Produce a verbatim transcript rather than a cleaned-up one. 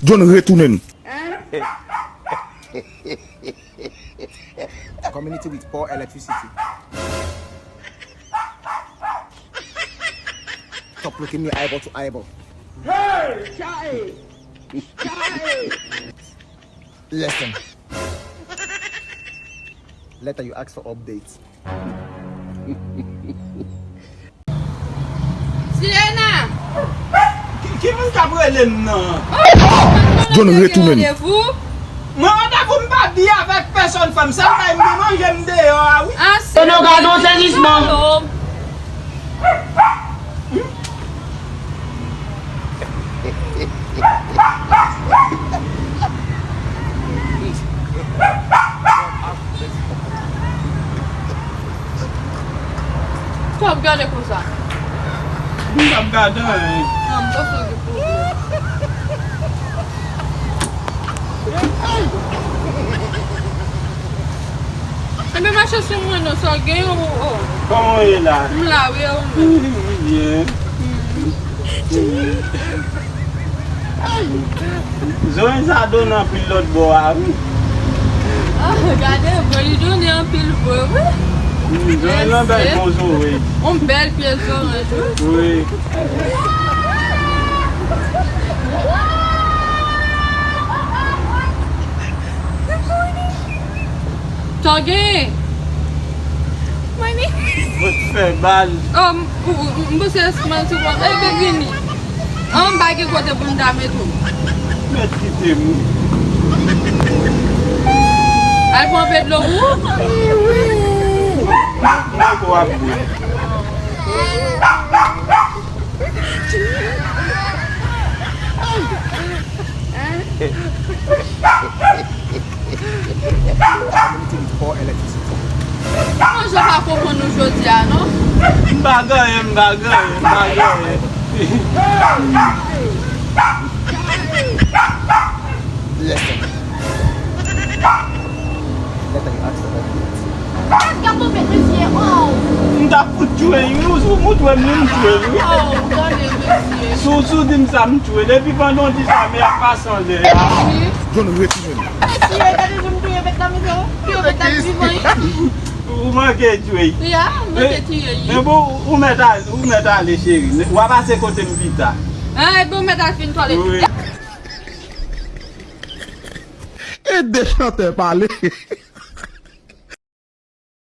John retounen. Community with poor electricity. Stop looking me eyeball to eyeball. Hey, Charlie! Charlie! Listen. Later you ask for updates. Silena! Ki, ki moun k ap rele m nan? John retounen. Mwen randevou m pa byen avèk pèsòn fanm, sèl bagay m gen manje m deyò a wi. Kono gade yon sezisman. Sa w ap gade konsa? M p ap gade anyen. Nan, m panse w gen pwoblèm. Enben mache sou mwen non, sa w gen ou o. Kòman w ye la? M la wi, e ou menm? M byen. Zoe sa donnen anpil lòt bò a wi. Ah, gade, vre, li donnen anpil vre wi. Zoe lan bèl bon zoe. On bèl pye zoranj wi. Wi. Sa w genyen? Mwen fè bal. Oh, m, m, m panse se manti w ap. Ebe vini. An, m pa gen kote pou m ta met ou. Mèt kite m wi. Al pran pe dlo pou ou. Mwen ko ap bwè. Manje pa konprann nou jodi a non. M pa ganyen, m pa ganyen, m pa ganyen. Listen. Listen, you ask for help. Èske pou fè mesye oh. M t ap fout tchwe l wi, ou sou mout wè m li m tchwe l wi. Oh, gade mesye. Si w, si w di m sa m tchwe l, epi pandan w di sa men ap pase anlè a. John retounen. Mesye, gade jan m touye bèt la, mesye. Touye bèt la vivan wi. Ou manke tchwe l. Ya, m manke tchwe l wi. Men bon, ou mèt ale, ou mèt ale cheri. W a pase kote m pita. Ah, epi w mèt al fin twalèt. Ede chantè pale.